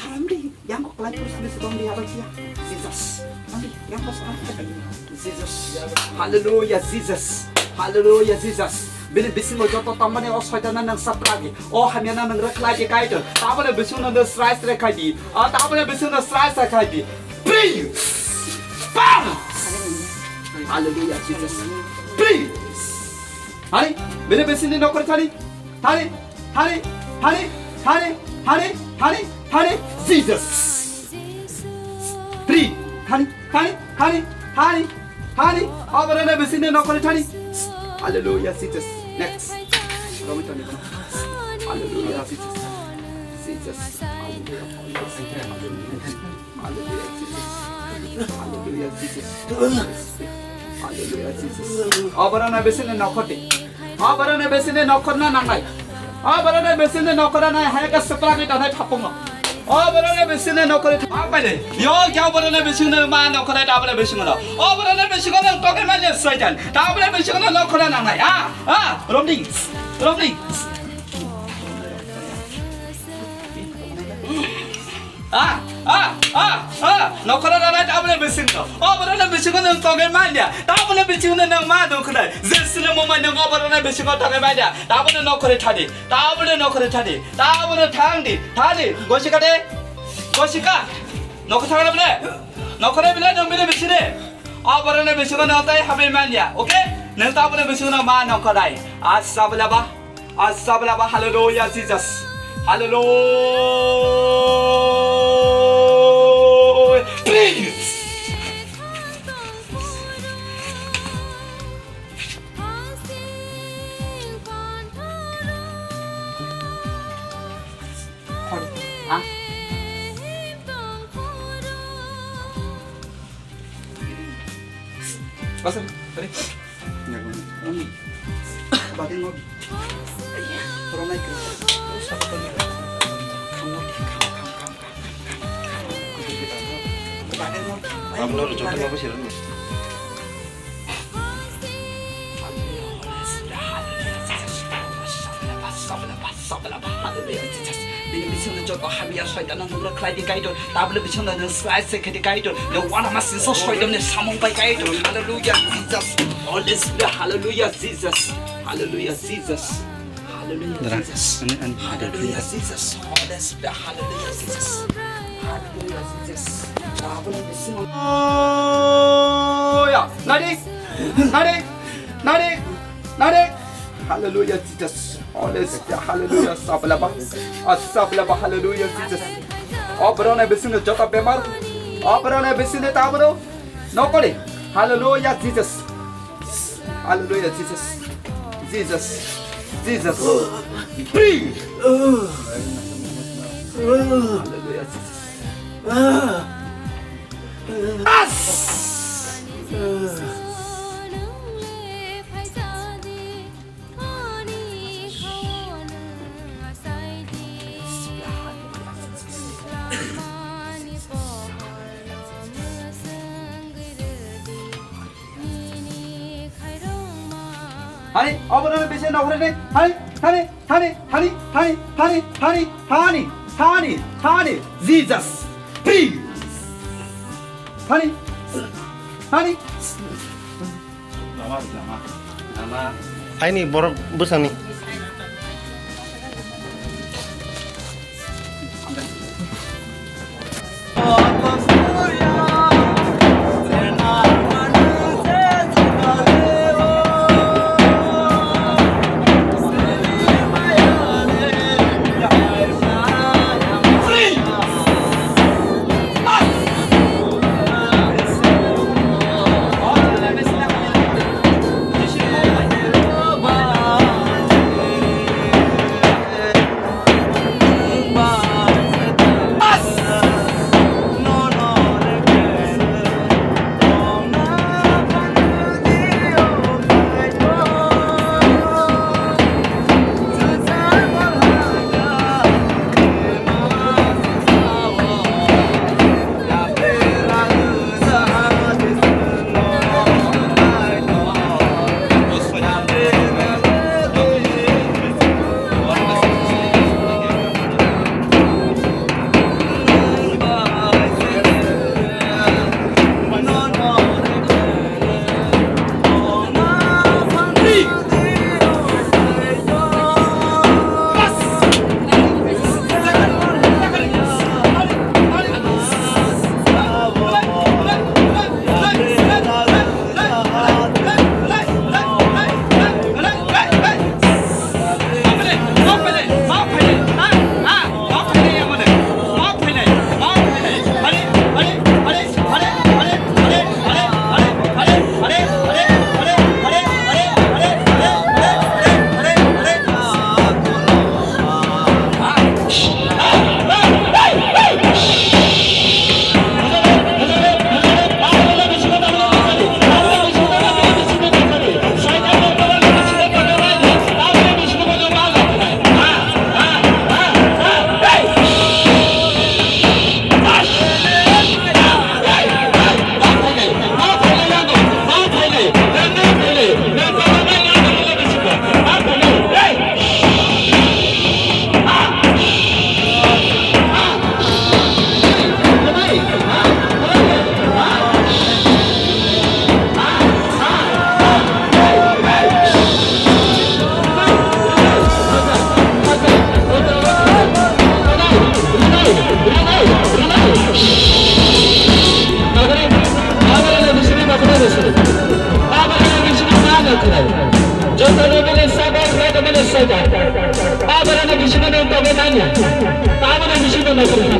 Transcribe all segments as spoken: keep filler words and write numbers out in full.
Amri, yang kok kelai terus amri sedang dia apa dia? Jesus. Amri, yang kok sedang dia? Jesus. Hallelujah, Jesus. Hallelujah, Jesus. Bini bisingo joto tamani o soitana nang saplagi. O hamyana nang reklai di kaitor. Tabole bisingo nang srai srai khai di. Ah, tabole bisingo nang srai srai khai di. Free. Bam. Hallelujah, Jesus. Free. Hari, bini bisini nokori thani. Thani, thani, thani, thani, thani, thani, thani, Jesus. Free. Thani, thani, thani, thani, thani. Abarana bisini nokori thani. Hallelujah, Jesus. Next. Hallelujah, Jesus. Jesus. Hallelujah. Hallelujah, Jesus. Hallelujah, Jesus. Hallelujah, Jesus. Abarana bisini nokhorti. Abarana bisini nokhorna nangnai. Abarana bisini nokhorna nai hai ka sepra ni tanai thapung. Abarana bisini nokhorti thapung. Yo, kya abarana bisini ma nokhorna tabla bisini no. Abarana bisini no toke manya Satan. Tabla bisini no nokhorna nangnai. Ah, ah, romdi. Romdi. Ah, ah, ah, ah, nokhora rana tabule bising to. O borok na bisingo nang toge manya. Tabule bisingo nang ma dong khna. Je sile mo manya o borok na bisingo toge manya. Tabule nokhore thani. Tabule nokhore thani. Tabule thangdi. Thani. Gosika de. Gosika. Nokhore thangna bile. Nokhore bile nang bile bisine. O borok na bisingo nang tai habi manya. Okay? Nang tabule bisingo nang ma nokhorai. Asa bela ba. Asabla ba, hallelujah, Jesus. Hallelujah. Please. Ah. Pasal, tadi. Nyago. Batin mo. Rong nai kri. Kham nai, kham, kham, kham, kham. Batin mo. Kham nai, joto mo sir. Hallelujah, Jesus. Bini bisingo joto hamya soitan no nukla khlai di Kaitor. Tabole bisingo nang slice se khe di Kaitor. Nang wana ma sinso soitan ni samung pai Kaitor. Hallelujah, Jesus. Holy Spirit, hallelujah, Jesus. Hallelujah, Jesus. Hallelujah, Dara, Jesus. Ani, ani, Hallelujah, Jesus. Holy Spirit, hallelujah, Jesus. Hallelujah, Jesus. Tabole bisingo. Oh, ya. Nadi, nadi, nadi, nadi. Hallelujah, Jesus. Hallelujah, hallelujah, sablaba. Asablaba, hallelujah, Jesus. O borok na bisingo joto bemar. O borok na bisingo tabro. Nokori. Hallelujah, Jesus. Hallelujah, Jesus. Jesus. Jesus. Free. Hallelujah, Jesus. As. Hani, obo no bisi nokhorni. Hani, hani, hani, hani, Jesus. Free. Hani, hani. Aini borok bwsani.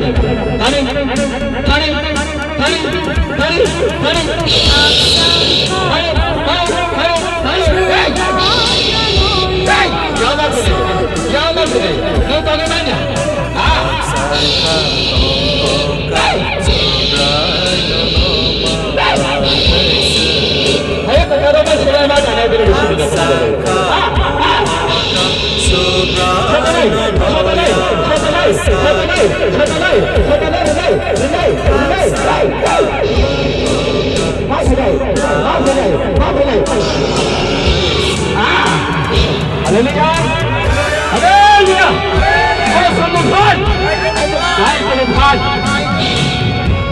Tarik, tarik, tarik, tarik, tarik. Tarik, tarik, tarik, tarik. Hey! Hey! Yama sini, yama sini. Lu tahu mana? Ah! Hey! Ayo, kita orang Sulaiman ada di sini. Ah! Ah! Hallelujah! Hallelujah! Praise the Lord! Praise the Lord!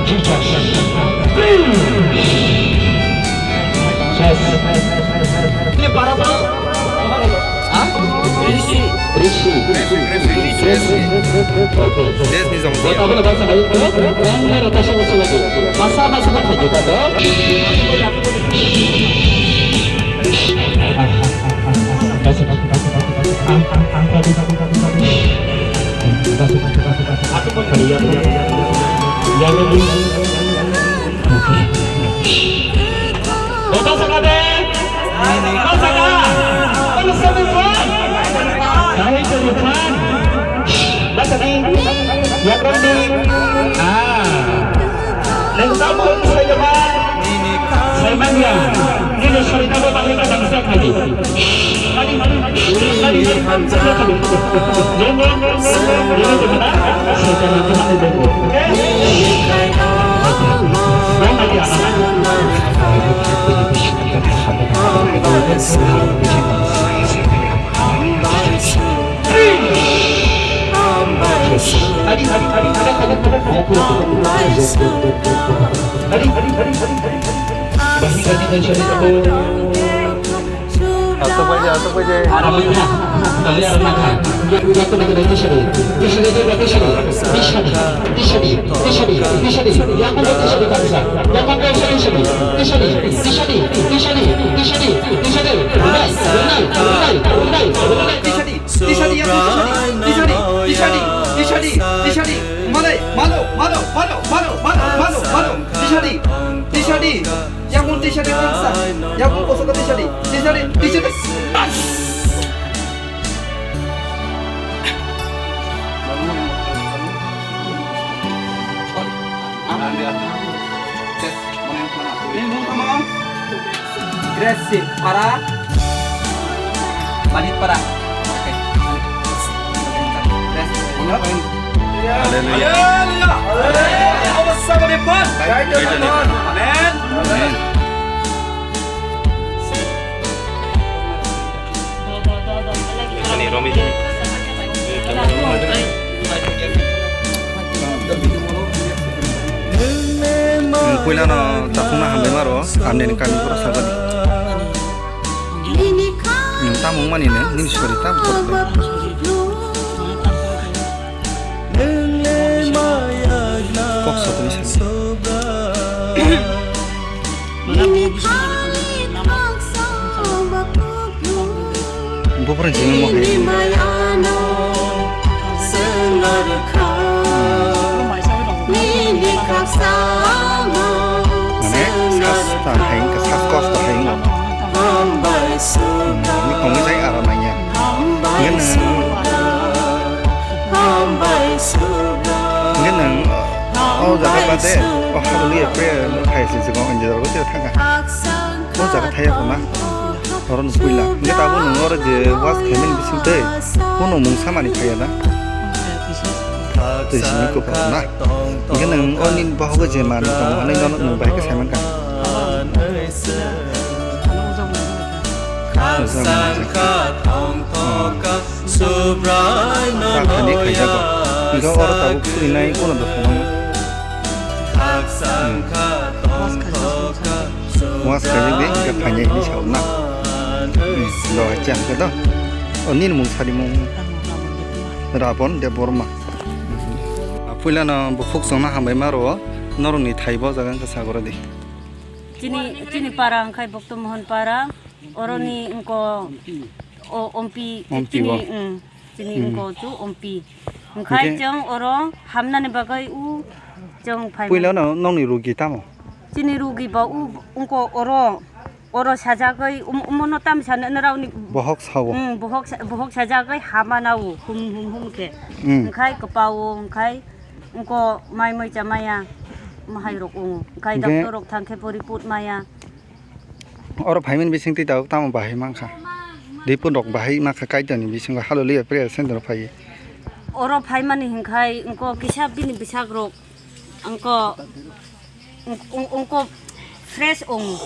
Jesus! Yes! Ini para tahu? Rishi. Rishi. Rishi. Rishi. Oke. Des ni jong dia. Apa bahasa Melayu? Bahasa bahasa bahasa lagi. Bahasa bahasa apa saja kata? Aku mau cari yang yang yang Bata saka de? Bata saka? Bata saka de, Tuhan? Kahi jadi Tuhan? Bata di? Ya, Tuhan di? Ah. Neng tamu saya jaman. Saya mania. Ini cerita apa yang kita bisa kaji? Asok bai je, asok bai je. Aram mangkha. Tali aram mangkha. Yaku yaku nang nang tisari. Tisari de tisari. Tisari. Tisari. Tisari. Tisari. Yaku tisari kansa. Yaku kansa tisari. Tisari. Tisari. Tisari. Tisari. Tisari. Runai. Runai. Runai. Runai. Runai. Tisari. Tisari. Yaku tisari. Tisari. Tisari. Tisari. Tisari. Malo. Malo. Malo. Malo. Malo. Malo. Malo. Tisari. Tisari. Yakung tisari rangsa. Yakung kosok tisari. Tisari, tisari. Grace para. Manit para. Oke. Grace. Haleluya. Haleluya. Haleluya. Amen. Amen. Ani Romi. Puila no takhuk na hambai maro, amne ni kami pura sabani. Tamung mani ne, nini sori tam. Kok sokoni sani. Buphang simi mo hai. Mane sas ta hai, sas kos ta hai. Ni kongwi jai aro nanya. Ngen. Hingke nwng o jaga bade, o hallelujah prayer no khai se, jigong enjoy jaga tei thangkha. O jaga thaya khuna. Oro no puila. Hingke tabuk nwng oro je was khaimani bising tei, bono mungsa mani khaya na. Tei simi kopor na. Hingke nwng o nini bohogo je manwi tongo, hwnwi nono nwng bai khe saimankha. Subrai no. Rakhani khaijak o. Hingke oro tabuk surinai bono do phano. Khaksa wngkha tongthokha. Was khaijak de, hingke phainai hinwi sao na. Hmm, do hai chang khe do. O nini mung sari mung. Rabon Debbarma. Puila no bukhuk chongna hambai ma ro. Norok ni thai bo jaga wngkha sagoro di. Chini, chini para wngkha Bhakta Mohan para. Oroni wngkha o Ompi, Ompi chini, bo. Mm, chini wngkha chu Ompi. Hwnkhe Hwnkhe chwng oro hamnani bagwi u chwng phai Puila mano. No nokni rugi tamo? Chini rugi bo u wngkha oro, oro sajagwi um-, umono tamsa nini rokni Bohok sao. Mm, bohok sa-, bohok sajagwi hama nao hum hum hum khe. Mm. Hwnkhe kwpao hwnkhe wngkha mai mui chamaya mahairok wngo. Hwnkhe Hwnkhe doctor rok thangkhe bo report maya. Oro phaimani bisingtwi tabuk tamo bahai mankha? Ripun rok bahai mankha Kaitorni bisingo Hallelujah Prayer Center o phaiwi. Oro phaimani hinkhai wngko kisa bini bwsak rok wngko, wng-, wng-, wngko fresh ong.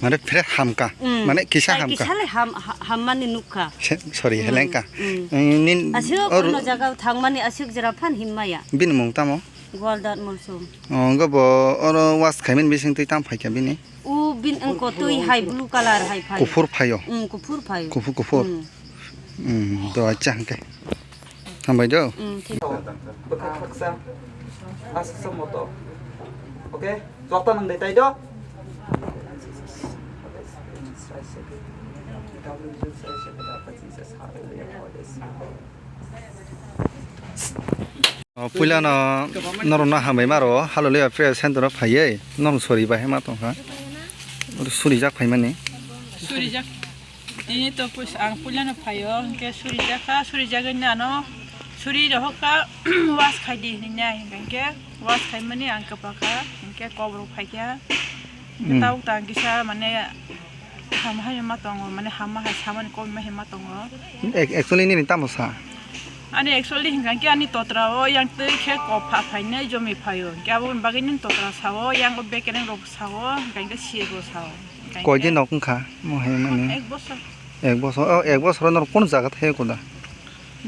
Mane fresh hamka. Mm. Mane kisa Hai hamka. Kisale ham-, ha-, hammani nukha. Se-, sorry, Mm, helengka. Mm. Mm, nin Aswk or- ono jaga thangmani aswk jera phan himmaya. Bini mung tamo? Golden Molsom. Oh, wngkha bo oro wash khaimani bisingtwi tam phaikha bini? U bin wngko twi hai blue colour hai phai. Kuphur phaio? Mm, kuphur phai. Kuphur, kuphur. Mm. Mm, do acha hwnkhe. Hambai do. Mm, thik. Bwkhak khaksa. Aswksa moto. Okay? Jota nang dai tai do? Oh, puila no norok no hambai maro Hallelujah Prayer Center o phaiwi norok sori bahai ma tongkha. Oro suri jak phaimani. Suri jak. Tini to pus-, ang puila no phaio, hwnkhe suri jak kha, suri jagwi no ano suri rohor kha, wash khai di hinwi nai, hwnkhe wash khaimani ang kwpa kha, hwnkhe kok rok phaikha. Hwnkhe Mm. tabuk tang kisa mane Ham hai ma tongo, mane hamma hai samani kok ma hai ma tongo. Ac-, actually nini tamo sa? Ani actually hingka khe ani totra o yang twi khe kok pha phainai jomi phaio. Hingke abo ni bagwi nini totra sao yang o bekereng rok sao, hingka khe sir bo sao. Hingka Koi khe din nok wngkha mo hai mani? Ek bosor. Ek bosor, oh, ek bosor norok kono jaga thai kuda?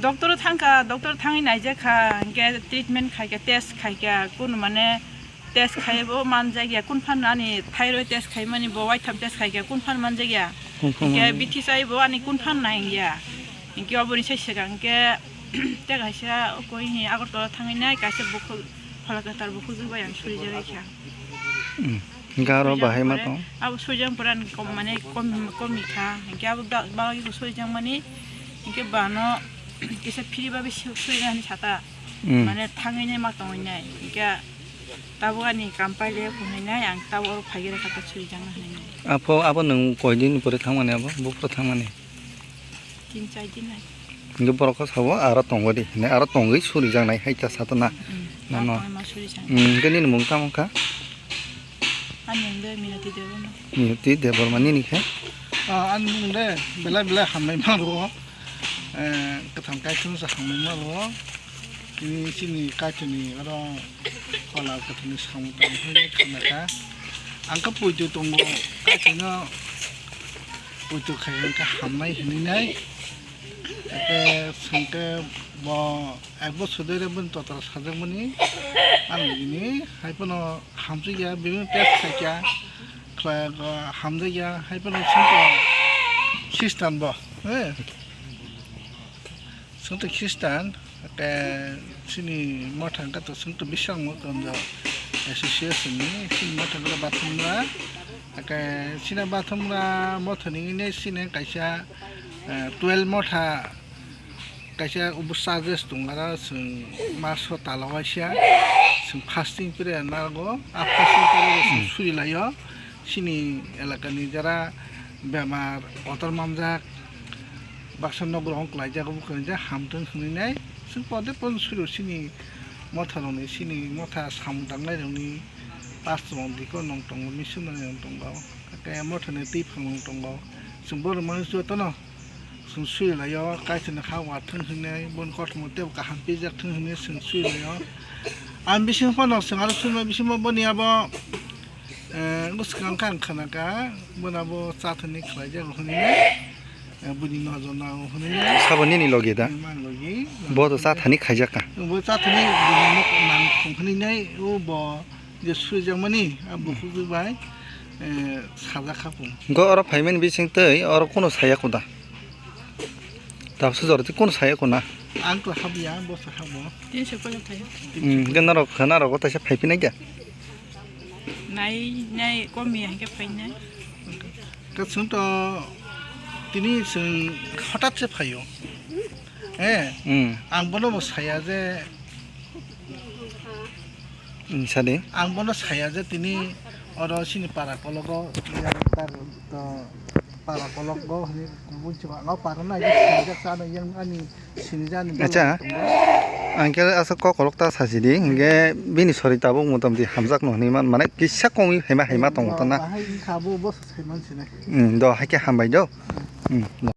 Doctor thangkha, doctor thangwi naijakha, hingke treatment khaikha, test khaikha, kono mane test khaibo manjakya, kunphano ani thyroid test khaimani bo waitham test khaikha, kunphano manjakya. Kunphano Hingke manjakya. B T chaibo ani kunphano naiya. Hingke oboni sai swkang hingke tei kaisa koi hi Agartala thangwi nai kaisa bukhuk phola kwthar bukhuk bai ang surijagwi kha. Hmm. Hingke aro Surijak bahai ma pore, tong? Abo surijak pore ani kom mane kom komi kha. Hingke abo ba-, bagwi bo surijakmani hingke bano kisa phiri bagwi su-, surijak hinwi sata. Hmm. Mane thangwi nai ma tongwi nai. Hingke Tabuk ani kam paile phunui nai, ang tabuk oro phaigira kha ta surijakna hinui nai. Apho abo nwng koi din pore thangmani abo? Buphuru thangmani? Tin char din hai. Hingke borok khe sabo aro tongodi hinui, aro tongwi surijaknai hai ta sato na? Mm, Nono. Aro tongwi ma surijaknai. Mm, hingke nini mung tamo kha? Ani mung de Minati Debbarma. Minati Debbarma nini khe? Ah, ani mung de belai belai hambai ma rwo. Eh, kwthang kaitor no hambai ma rwo. Tini chini kaitorni oro phola kwthwini samung tangwi khana kha. Ang khe poito tongo, kaitorno poito khai hwn khe hamnai hinwi nai. Hakhe chwng khe bo ek bosor dui rw bini totra sajakmani. Ang bini hai phano hamjakya, bini test khaikha, khlai, hamjakya, hai phano chwng khe Christian bo, eh. Chwng twi Christian, hake chini motha hwnkhe to chwng twi bising wngwi tongo association ni, chini motha hwnkhe Bathumra, hake chini Bathumra motha ni hwnwi chini kaisa, eh, twelve motha kaisa ubo charges tongo, aro chwng maso tala waisa chwng fasting prayer nago, a fasting prayer chwng suri laio. Chini elakani jara bemar kotor manjak, baksa nok rok wng klaijak, obo kaisa hamtwng hinwi nai. Chwng pode pon suri chini motha rokni, chini motha samung tangnai rokni pastor rok diko nong tongo, missionary rok tongo, hake motha ni twi phang rok tongo. Chwng borok mani jotono Chwng sui laio, kaitorni ha watwng hinwi, boni kothoma teibo kaham pijak thwng hinwi chwng sui laio. Ang bising phano chwng aro sui ma bisingo boni abo, eh, bwskango khe ang khna kha, bono abo chathani khlaijak hinwi, eh, buini nojor nango hinwi. Sabo nini logi da? Nini logi. Bo to chathani khaijak kha? Bo chathani buini nok nang thung hinwi nai, o bo je suijakmani, a bukhuk bai, eh, sajak kha bo. Go oro phaimani bising twi oro kono saya kho da? Tabsa jora twi kono saya kho na? Ang to habya, bo sa habo. Tin se kono thayo. Hmm, hwnkhe norok, norok o taisa phai phinai khe? Nai, nai, komi hwnkhe phainai. Ka chwng to tini chwng hothat se phaio. Eh, hmm, ang bono bo saya je, hmm, sadi. Ang bono saya je tini oro sini para kologo, yang tar, to, para kologo, hini, bunchi ba, ngau para na, yang sinijak sa, yang ani sinijani. Acha. Ang khe asa kok kolok ta sasi di, hingke bini sori tabuk motamti hamjak no hini man, mane kisa kongwi haima haima tongo ta na. Bahai wngkha bo, bo sai man sinai. Hmm, do, hai khe hambai do. Hmm, do.